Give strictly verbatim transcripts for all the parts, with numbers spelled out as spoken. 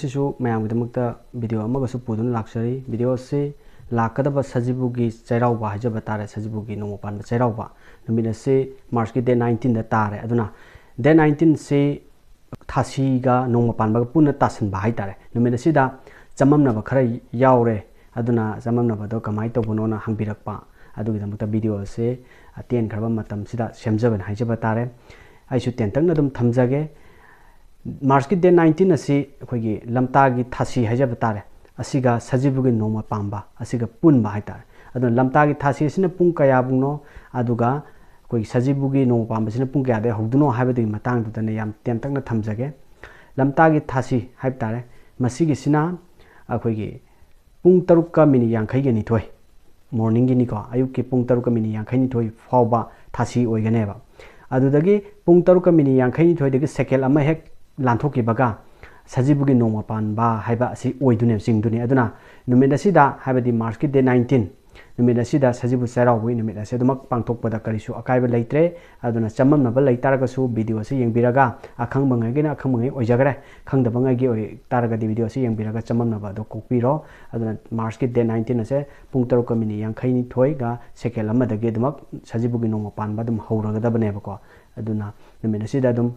ꯁꯤꯁꯨ ꯃꯌꯥꯝꯒꯤꯗꯃꯛꯇ ꯚꯤꯗꯤꯑꯣ ꯑꯃꯒꯁꯨ ꯄꯨꯗꯨꯅ ꯂꯥꯛꯆꯔꯤ꯫ ꯚꯤꯗꯤꯑꯣ ꯑꯁꯤ ꯂꯥꯛꯀꯗꯕ ꯁꯖꯤꯕꯨꯒꯤ ꯆꯩꯔꯥꯎꯕ ꯍꯥꯏꯖꯕ ꯇꯥꯔꯦ, ꯁꯖꯤꯕꯨꯒꯤ ꯅꯣꯡꯃ ꯄꯥꯟꯕ ꯆꯩꯔꯥꯎꯕ ꯅꯨꯃꯤꯠ ꯑꯁꯤ ꯃꯥꯔꯁꯀꯤ ꯗꯦꯠ ꯅꯥꯏꯟꯇꯤꯟꯗ ꯇꯥꯔꯦ꯫ ꯑꯗꯨꯅ ꯗꯦꯠ ꯅꯥꯏꯟꯇꯤꯟꯁꯤ ꯊꯥꯁꯤꯒ ꯅꯣꯡꯃ ꯄꯥꯟꯕꯒ ꯄꯨꯟꯅ ꯇꯥꯁꯟꯕ ꯍꯥꯏꯇꯥꯔꯦ꯫ ꯅꯨꯃꯤꯠ ꯑꯁꯤꯗ ꯆꯃꯝꯅꯕ ꯈꯔ ꯌꯥꯎꯔꯦ꯫ ꯑꯗꯨꯅ ꯆꯃꯝꯅꯕꯗꯣ ꯀꯃꯥꯏꯅ ꯇꯧꯕꯅꯣꯅ ꯍꯪꯕꯤꯔꯛꯄ, ꯑꯗꯨꯒꯤꯗꯃꯛꯇ ꯚꯤꯗꯤꯑꯣ ꯑꯁꯤ ꯇꯦꯟꯈ꯭ꯔꯕ ꯃꯇꯝꯁꯤꯗ ꯁꯦꯝꯖꯕꯅꯤ ꯍꯥꯏꯖꯕ ꯇꯥꯔꯦ꯫ ꯑꯩꯁꯨ ꯇꯦꯟꯇꯛꯅ ꯑꯗꯨꯝ ꯊꯝꯖꯒꯦ꯫ ꯃꯥꯔꯁꯀꯤ ꯗꯦꯠ ꯅꯥꯏꯟꯇꯤꯟ ꯑꯁꯤ ꯑꯩꯈꯣꯏꯒꯤ ꯂꯝꯇꯥꯒꯤ ꯊꯥꯁꯤ ꯍꯥꯏꯖꯕ ꯇꯥꯔꯦ, ꯑꯁꯤꯒ ꯁꯖꯤꯕꯨꯒꯤ ꯅꯣꯡꯃ ꯄꯥꯟꯕ ꯑꯁꯤꯒ ꯄꯨꯟꯕ ꯍꯥꯏꯇꯥꯔꯦ꯫ ꯑꯗꯨꯅ ꯂꯝꯇꯥꯒꯤ ꯊꯥꯁꯤ ꯑꯁꯤꯅ ꯄꯨꯡ ꯀꯌꯥꯕꯨꯅꯣ, ꯑꯗꯨꯒ ꯑꯩꯈꯣꯏꯒꯤ ꯁꯖꯤꯕꯨꯒꯤ ꯅꯣꯡꯃ ꯄꯥꯟꯕꯁꯤꯅ ꯄꯨꯡ ꯀꯌꯥꯗꯒꯤ ꯍꯧꯗꯣꯏꯅꯣ ꯍꯥꯏꯕꯗꯨꯒꯤ ꯃꯇꯥꯡꯗꯨꯗꯅꯦ ꯌꯥꯝ ꯇꯦꯟꯇꯛꯅ ꯊꯝꯖꯒꯦ꯫ ꯂꯝꯇꯥꯒꯤ ꯊꯥꯁꯤ ꯍꯥꯏꯕ ꯇꯥꯔꯦ, ꯃꯁꯤꯒꯤꯁꯤꯅ ꯑꯩꯈꯣꯏꯒꯤ ꯄꯨꯡ ꯇꯔꯨꯛꯀ ꯃꯤꯅꯤꯠ ꯌꯥꯡꯈꯩꯒ ꯅꯤꯊꯣꯏ, ꯃꯣꯔꯅꯤꯡꯒꯤꯅꯤꯀꯣ, ꯑꯌꯨꯛꯀꯤ ꯄꯨꯡ ꯇꯔꯨꯛꯀ ꯃꯤꯅꯤꯠ ꯌꯥꯡꯈꯩ ꯅꯤꯊꯣꯏ ꯐꯥꯎꯕ ꯊꯥꯁꯤ ꯑꯣꯏꯒꯅꯦꯕ꯫ ꯑꯗꯨꯗꯒꯤ ꯄꯨꯡ ꯇꯔꯨꯛꯀ ꯃꯤꯅꯤꯠ ꯌꯥꯡꯈꯩ ꯅꯤꯊꯣꯏꯗꯒꯤ ꯁꯦꯀꯦꯟ ꯑꯃ ꯍꯦꯛ ꯂꯥꯟꯊꯣꯛꯈꯤꯕꯒ ꯁꯖꯤꯕꯨꯒꯤ ꯅꯣꯡꯃ ꯄꯥꯟꯕ ꯍꯥꯏꯕ ꯑꯁꯤ ꯑꯣꯏꯗꯣꯏꯅꯦꯕ, ꯆꯤꯡꯗꯣꯏꯅꯤ꯫ ꯑꯗꯨꯅ ꯅꯨꯃꯤꯠ ꯑꯁꯤꯗ, ꯍꯥꯏꯕꯗꯤ ꯃꯥꯔꯁꯀꯤ ꯗꯦꯠ ꯅꯥꯏꯟꯇꯤꯟ ꯅꯨꯃꯤꯠ ꯑꯁꯤꯗ, ꯁꯖꯤꯕꯨ ꯆꯩꯔꯥꯎꯕꯒꯤ ꯅꯨꯃꯤꯠ ꯑꯁꯤ ꯑꯗꯨꯃꯛ ꯄꯥꯡꯊꯣꯛꯄꯗ ꯀꯔꯤꯁꯨ ꯑꯀꯥꯏꯕ ꯂꯩꯇ꯭ꯔꯦ꯫ ꯑꯗꯨꯅ ꯆꯃꯝꯅꯕ ꯂꯩ ꯇꯥꯔꯒꯁꯨ ꯚꯤꯗꯤꯑꯣ ꯑꯁꯤ ꯌꯦꯡꯕꯤꯔꯒ, ꯑꯈꯪꯕꯉꯩꯒꯤꯅ ꯑꯈꯪꯕꯉꯩ ꯑꯣꯏꯖꯈ꯭ꯔꯦ, ꯈꯪꯗꯕꯉꯩꯒꯤ ꯑꯣꯏ ꯇꯥꯔꯒꯗꯤ ꯚꯤꯗꯤꯑꯣ ꯑꯁꯤ ꯌꯦꯡꯕꯤꯔꯒ ꯆꯃꯝꯅꯕ ꯑꯗꯣ ꯀꯣꯛꯄꯤꯔꯣ꯫ ꯑꯗꯨꯅ ꯃꯥꯔꯁꯀꯤ ꯗꯦꯠ ꯅꯥꯏꯟꯇꯤꯟ ꯑꯁꯦ ꯄꯨꯡ ꯇꯔꯨꯛꯀ ꯃꯤꯅꯤꯠ ꯌꯥꯡꯈꯩ ꯅꯤꯊꯣꯏꯒ ꯁꯦꯀꯦꯟ ꯑꯃꯗꯒꯤ ꯑꯗꯨꯃꯛ ꯁꯖꯤꯕꯨꯒꯤ ꯅꯣꯡꯃ ꯄꯥꯟꯕ ꯑꯗꯨꯝ ꯍꯧꯔꯒꯗꯕꯅꯦꯕꯀꯣ꯫ ꯑꯗꯨꯅ ꯅꯨꯃꯤꯠ ꯑꯁꯤꯗ ꯑꯗꯨꯝ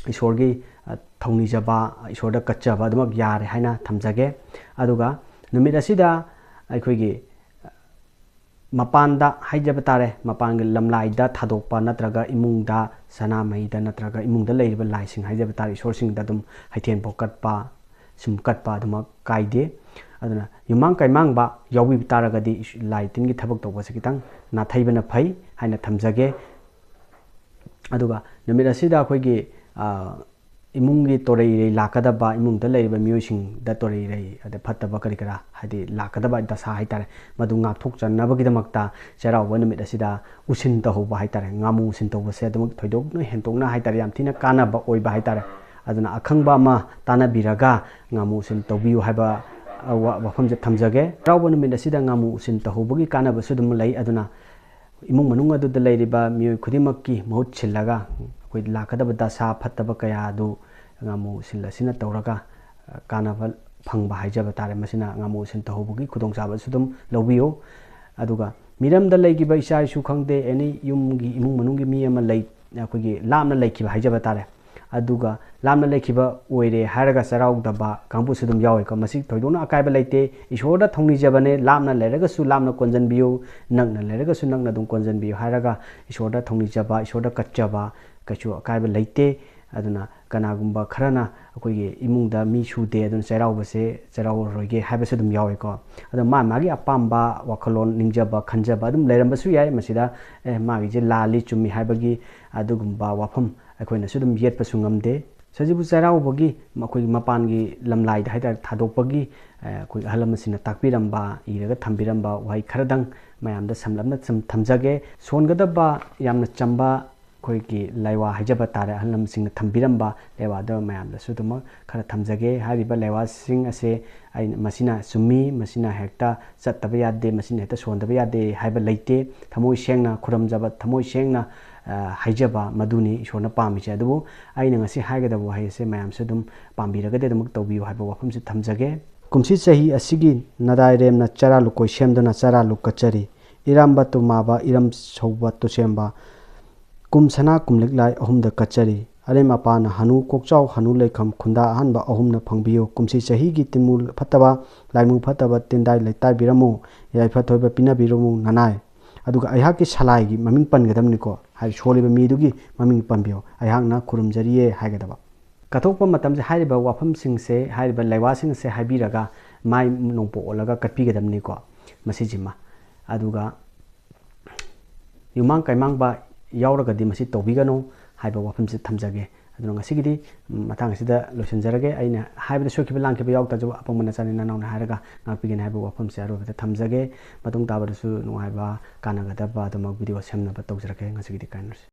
ꯏꯁꯣꯔꯒꯤ, ꯑ, ꯊꯧꯅꯤꯖꯕ, ꯏꯁꯣꯔꯗ ꯀꯠꯆꯕ ꯑꯗꯨꯃꯛ ꯌꯥꯔꯦ ꯍꯥꯏꯅ ꯊꯝꯖꯒꯦ꯫ ꯑꯗꯨꯒ ꯅꯨꯃꯤꯠ ꯑꯁꯤꯗ ꯑꯩꯈꯣꯏꯒꯤ, ꯑ, ꯃꯄꯥꯟꯗ ꯍꯥꯏꯖꯕ ꯇꯥꯔꯦ, ꯃꯄꯥꯟꯒꯤ ꯂꯝꯂꯥꯏꯗ ꯊꯥꯗꯣꯛꯄ ꯅꯠꯇ꯭ꯔꯒ ꯏꯃꯨꯡꯗ, ꯁꯅꯥꯃꯍꯤꯗ ꯅꯠꯇ꯭ꯔꯒ ꯏꯃꯨꯡꯗ ꯂꯩꯔꯤꯕ ꯂꯥꯏꯁꯤꯡ ꯍꯥꯏꯖꯕ ꯇꯥꯔꯦ, ꯏꯁꯣꯔꯁꯤꯡꯗ ꯑꯗꯨꯝ ꯍꯩꯊꯦꯟ ꯄꯣ ꯀꯠꯄ, ꯁꯨꯝ ꯀꯠꯄ ꯑꯗꯨꯃꯛ ꯀꯥꯏꯗꯦ꯫ ꯑꯗꯨꯅ ꯌꯨꯝꯃꯥꯡ ꯀꯩꯃꯥꯡꯕ ꯌꯥꯎꯕꯤꯕ ꯇꯥꯔꯒꯗꯤ ꯏꯁ-, ꯂꯥꯏ ꯇꯤꯟꯒꯤ ꯊꯕꯛ ꯇꯧꯕꯁꯦ ꯈꯤꯇꯪ ꯅꯥꯊꯩꯕꯅ ꯐꯩ ꯍꯥꯏꯅ ꯊꯝꯖꯒꯦ꯫ ꯑꯗꯨꯒ ꯅꯨꯃꯤꯠ ꯑꯁꯤꯗ ꯑꯩꯈꯣꯏꯒꯤ, ꯑ, ꯏꯃꯨꯡꯒꯤ ꯇꯣꯔꯩ ꯏꯔꯩ ꯂꯥꯛꯀꯗꯕ, ꯏꯃꯨꯡꯗ ꯂꯩꯔꯤꯕ ꯃꯤꯑꯣꯏꯁꯤꯡꯗ ꯇꯣꯔꯩ ꯏꯔꯩ, ꯑꯗ ꯐꯠꯇꯕ ꯀꯔꯤ ꯀꯔꯥ, ꯍꯥꯏꯗꯤ ꯂꯥꯛꯀꯗꯕ ꯗꯁꯥ ꯍꯥꯏꯇꯥꯔꯦ, ꯃꯗꯨ ꯉꯥꯛꯊꯣꯛꯆꯅꯕꯒꯤꯗꯃꯛꯇ ꯆꯩꯔꯥꯎꯕ ꯅꯨꯃꯤꯠ ꯑꯁꯤꯗ ꯎꯁꯤꯟ ꯇꯧꯍꯧꯕ ꯍꯥꯏꯇꯥꯔꯦ, ꯉꯥꯃꯨ ꯎꯁꯤꯟ ꯇꯧꯕꯁꯦ ꯑꯗꯨꯃꯛ ꯊꯣꯏꯗꯣꯛꯅ ꯍꯦꯟꯗꯣꯛꯅ ꯍꯥꯏꯇꯥꯔꯦ, ꯌꯥꯝ ꯊꯤꯅ ꯀꯥꯟꯅꯕ ꯑꯣꯏꯕ ꯍꯥꯏꯇꯥꯔꯦ꯫ ꯑꯗꯨꯅ ꯑꯈꯪꯕ ꯑꯃ ꯇꯥꯟꯅꯕꯤꯔꯒ ꯉꯥꯃꯨ ꯎꯁꯤꯟ ꯇꯧꯕꯤꯌꯨ ꯍꯥꯏꯕ, ꯑ, ꯋꯥ-, ꯋꯥꯐꯝꯁꯦ ꯊꯝꯖꯒꯦ꯫ ꯆꯩꯔꯥꯎꯕ ꯅꯨꯃꯤꯠ ꯑꯁꯤꯗ ꯉꯥꯃꯨ ꯎꯁꯤꯟ ꯇꯧꯍꯧꯕꯒꯤ ꯀꯥꯟꯅꯕꯁꯨ ꯑꯗꯨꯝ ꯂꯩ꯫ ꯑꯗꯨꯅ ꯏꯃꯨꯡ ꯃꯅꯨꯡ ꯑꯗꯨꯗ ꯂꯩꯔꯤꯕ ꯃꯤꯑꯣꯏ ꯈꯨꯗꯤꯡꯃꯛꯀꯤ ꯃꯍꯨꯠ ꯁꯤꯜꯂꯒ ꯑꯩꯈꯣꯏ ꯂꯥꯛꯀꯗꯕ ꯗꯁꯥ ꯐꯠꯇꯕ ꯀꯌꯥ ꯑꯗꯨ ꯉꯥꯃꯨ ꯎꯁꯤꯟ ꯑꯁꯤꯅ ꯇꯧꯔꯒ, ꯑ, ꯀꯥꯟꯅꯕ ꯐꯪꯕ ꯍꯥꯏꯖꯕ ꯇꯥꯔꯦ꯫ ꯃꯁꯤꯅ ꯉꯥꯃꯨ ꯁꯤꯟ ꯇꯧꯍꯧꯕꯒꯤ ꯈꯨꯗꯣꯡꯆꯥꯕꯁꯨ ꯑꯗꯨꯝ ꯂꯧꯕꯤꯌꯨ꯫ ꯑꯗꯨꯒ ꯃꯤꯔꯝꯗ ꯂꯩꯈꯤꯕ ꯏꯆꯥ ꯏꯁꯨ ꯈꯪꯗꯦ, ꯑꯦꯅꯤ ꯌꯨꯝꯒꯤ ꯏꯃꯨꯡ ꯃꯅꯨꯡꯒꯤ ꯃꯤ ꯑꯃ ꯂꯩ, ꯑꯩꯈꯣꯏꯒꯤ ꯂꯥꯞꯅ ꯂꯩꯈꯤꯕ ꯍꯥꯏꯖꯕ ꯇꯥꯔꯦ꯫ ꯑꯗꯨꯒ ꯂꯥꯞꯅ ꯂꯩꯈꯤꯕ ꯑꯣꯏꯔꯦ ꯍꯥꯏꯔꯒ ꯆꯩꯔꯥꯎꯗꯕ ꯀꯥꯡꯕꯨꯁꯨ ꯑꯗꯨꯝ ꯌꯥꯎꯋꯦꯀꯣ꯫ ꯃꯁꯤ ꯊꯣꯏꯗꯣꯛꯅ ꯑꯀꯥꯏꯕ ꯂꯩꯇꯦ꯫ ꯏꯁꯣꯔꯗ ꯊꯧꯅꯤꯖꯕꯅꯦ, ꯂꯥꯞꯅ ꯂꯩꯔꯒꯁꯨ ꯂꯥꯞꯅ ꯀꯣꯟꯖꯟꯕꯤꯌꯨ, ꯅꯛꯅ ꯂꯩꯔꯒꯁꯨ ꯅꯛꯅ ꯑꯗꯨꯝ ꯀꯣꯟꯖꯟꯕꯤꯌꯨ ꯍꯥꯏꯔꯒ ꯏꯁꯣꯔꯗ ꯊꯧꯅꯤꯖꯕ, ꯏꯁꯣꯔꯗ ꯀꯠꯆꯕ ꯀꯩꯁꯨ ꯑꯀꯥꯏꯕ ꯂꯩꯇꯦ꯫ ꯑꯗꯨꯅ ꯀꯅꯥꯒꯨꯝꯕ ꯈꯔꯅ ꯑꯩꯈꯣꯏꯒꯤ ꯏꯃꯨꯡꯗ ꯃꯤ ꯁꯨꯗꯦ, ꯑꯗꯨꯅ ꯆꯩꯔꯥꯎꯕꯁꯦ ꯆꯩꯔꯥꯎꯔꯔꯣꯏꯒꯦ ꯍꯥꯏꯕꯁꯨ ꯑꯗꯨꯝ ꯌꯥꯎꯋꯦꯀꯣ꯫ ꯑꯗꯣ ꯃꯥ ꯃꯥꯒꯤ ꯑꯄꯥꯝꯕ ꯋꯥꯈꯜꯂꯣꯟ, ꯅꯤꯡꯖꯕ, ꯈꯟꯖꯕ ꯑꯗꯨꯝ ꯂꯩꯔꯝꯕꯁꯨ ꯌꯥꯏ꯫ ꯃꯁꯤꯗ, "ꯑꯦ, ꯃꯥꯒꯤꯁꯦ ꯂꯥꯜꯂꯤ, ꯆꯨꯝꯃꯤ" ꯍꯥꯏꯕꯒꯤ ꯑꯗꯨꯒꯨꯝꯕ ꯋꯥꯐꯝ ꯑꯩꯈꯣꯏꯅꯁꯨ ꯑꯗꯨꯝ ꯌꯦꯠꯄꯁꯨ ꯉꯝꯗꯦ꯫ ꯁꯖꯤꯕꯨ ꯆꯩꯔꯥꯎꯕꯒꯤ ꯃꯈꯣꯏꯒꯤ ꯃꯄꯥꯟꯒꯤ ꯂꯝꯂꯥꯏꯗ ꯍꯥꯏꯇꯥꯔꯦ, ꯊꯥꯗꯣꯛꯄꯒꯤ, ꯑ, ꯑꯩꯈꯣꯏ ꯑꯍꯜ ꯂꯃꯟꯁꯤꯡꯅ ꯇꯥꯛꯄꯤꯔꯝꯕ, ꯏꯔꯒ ꯊꯝꯕꯤꯔꯝꯕ ꯋꯥꯍꯩ ꯈꯔꯗꯪ ꯃꯌꯥꯝꯗ ꯁꯝꯂꯞꯅ ꯁꯨꯝ ꯊꯝꯖꯒꯦ꯫ ꯁꯣꯟꯒꯗꯕ ꯌꯥꯝꯅ ꯆꯝꯕ ꯑꯩꯈꯣꯏꯒꯤ ꯂꯥꯏꯋꯥ ꯍꯥꯏꯖꯕ ꯇꯥꯔꯦ, ꯑꯍꯜ ꯂꯃꯟꯁꯤꯡꯅ ꯊꯝꯕꯤꯔꯝꯕ ꯂꯥꯏꯋꯥꯗ ꯃꯌꯥꯝꯗꯁꯨ ꯑꯗꯨꯃꯛ ꯈꯔ ꯊꯝꯖꯒꯦ꯫ ꯍꯥꯏꯔꯤꯕ ꯂꯥꯏꯋꯥꯁꯤꯡ ꯑꯁꯦ ꯑꯩꯅ, ꯃꯁꯤꯅ ꯆꯨꯝꯃꯤ, ꯃꯁꯤꯅ ꯍꯦꯛꯇ ꯆꯠꯇꯕ ꯌꯥꯗꯦ, ꯃꯁꯤꯅ ꯍꯦꯛꯇ ꯁꯣꯟꯗꯕ ꯌꯥꯗꯦ ꯍꯥꯏꯕ ꯂꯩꯇꯦ꯫ ꯊꯃꯣꯏ ꯁꯦꯡꯅ ꯈꯨꯔꯨꯝꯖꯕ, ꯊꯃꯣꯏ ꯁꯦꯡꯅ, ꯑ, ꯍꯥꯏꯖꯕ ꯃꯗꯨꯅꯤ ꯏꯁꯣꯔꯅ ꯄꯥꯝꯃꯤꯁꯦ꯫ ꯑꯗꯨꯕꯨ ꯑꯩꯅ ꯉꯁꯤ ꯍꯥꯏꯒꯗꯕ ꯋꯥꯍꯩ ꯑꯁꯦ ꯃꯌꯥꯝꯁꯨ ꯑꯗꯨꯝ ꯄꯥꯝꯕꯤꯔꯒꯗꯤ ꯑꯗꯨꯃꯛ ꯇꯧꯕꯤꯌꯨ ꯍꯥꯏꯕ ꯋꯥꯐꯝꯁꯤ ꯊꯝꯖꯒꯦ꯫ ꯀꯨꯝꯁꯤ ꯆꯍꯤ ꯑꯁꯤꯒꯤ ꯅꯗꯥꯏꯔꯦꯝꯅ ꯆꯔꯥ ꯂꯨꯀꯣꯏ ꯁꯦꯝꯗꯨꯅ ꯆꯔꯥ ꯂꯨ ꯀꯠꯆꯔꯤ꯫ ꯏꯔꯥꯝꯕ ꯇꯨꯃꯥꯕ, ꯏꯔꯝ ꯁꯧꯕ ꯇꯨꯁꯦꯝꯕ, ꯀꯨꯝ ꯁꯅꯥ ꯀꯨꯝꯂꯤꯛ ꯂꯥꯏ ꯑꯍꯨꯝꯗ ꯀꯠꯆꯔꯤ꯫ ꯑꯔꯦꯝ ꯑꯄꯥꯅ ꯍꯅꯨ ꯀꯣꯛꯆꯥꯎ ꯍꯅꯨ ꯂꯩꯈꯝ ꯈꯨꯟꯗꯥ ꯑꯍꯥꯟꯕ ꯑꯍꯨꯝꯅ ꯐꯪꯕꯤꯌꯨ꯫ ꯀꯨꯝꯁꯤ ꯆꯍꯤꯒꯤ ꯇꯤꯟꯃꯨ ꯐꯠꯇꯕ, ꯂꯥꯏꯃꯨ ꯐꯠꯇꯕ, ꯇꯤꯟꯗꯥꯏ ꯂꯩꯇꯥꯏꯕꯤꯔꯝꯃꯨ, ꯌꯥꯏꯐ ꯊꯣꯏꯕ ꯄꯤꯅꯕꯤꯔꯝꯃꯨ ꯅꯅꯥꯏ꯫ ꯑꯗꯨꯒ ꯑꯩꯍꯥꯛꯀꯤ ꯁꯂꯥꯏꯒꯤ ꯃꯃꯤꯡ ꯄꯟꯒꯗꯕꯅꯤꯀꯣ, ꯍꯥꯏꯗꯤ ꯁꯣꯜꯂꯤꯕ ꯃꯤꯗꯨꯒꯤ ꯃꯃꯤꯡ ꯄꯟꯕꯤꯌꯨ, ꯑꯩꯍꯥꯛꯅ ꯈꯨꯔꯨꯝꯖꯔꯤꯌꯦ ꯍꯥꯏꯒꯗꯕ꯫ ꯀꯠꯊꯣꯛꯄ ꯃꯇꯝꯁꯦ ꯍꯥꯏꯔꯤꯕ ꯋꯥꯐꯝꯁꯤꯡꯁꯦ, ꯍꯥꯏꯔꯤꯕ ꯂꯩꯋꯥꯁꯤꯡꯁꯦ ꯍꯥꯏꯕꯤꯔꯒ ꯃꯥꯏ ꯅꯣꯡꯄꯣꯛ ꯑꯣꯜꯂꯒ ꯀꯠꯄꯤꯒꯗꯕꯅꯤꯀꯣ, ꯃꯁꯤꯁꯤꯃ꯫ ꯑꯗꯨꯒ ꯌꯨꯃꯥꯡ ꯀꯩꯃꯥꯡꯕ ꯌꯥꯎꯔꯒꯗꯤ ꯃꯁꯤ ꯇꯧꯕꯤꯒꯅꯨ ꯍꯥꯏꯕ ꯋꯥꯐꯝꯁꯤ ꯊꯝꯖꯒꯦ꯫ ꯑꯗꯨꯅ ꯉꯁꯤꯒꯤꯗꯤ, ꯎꯝ, ꯃꯇꯥꯡ ꯑꯁꯤꯗ ꯂꯣꯏꯁꯤꯟꯖꯔꯒꯦ꯫ ꯑꯩꯅ ꯍꯥꯏꯕꯗ ꯁꯣꯏꯈꯤꯕ ꯂꯥꯟꯈꯤꯕ ꯌꯥꯎ ꯇꯥꯔꯁꯨ ꯑꯄꯪꯕ ꯅꯆꯥꯅꯤ ꯅꯅꯥꯎꯅ ꯍꯥꯏꯔꯒ ꯉꯥꯛꯄꯤꯒꯅꯤ ꯍꯥꯏꯕ ꯋꯥꯐꯝꯁꯦ ꯑꯔꯣꯏꯕꯗ ꯊꯝꯖꯒꯦ꯫ ꯃꯇꯨꯡ ꯇꯥꯕꯗꯁꯨ ꯅꯨꯡꯉꯥꯏꯕ, ꯀꯥꯟꯅꯒꯗꯕ ꯑꯗꯨꯃꯛ ꯚꯤꯗꯤꯑꯣ ꯁꯦꯝꯅꯕ ꯇꯧꯖꯔꯛꯀꯦ꯫ ꯉꯁꯤꯒꯤꯗꯤ ꯀꯥꯏꯅꯔꯁꯤ꯫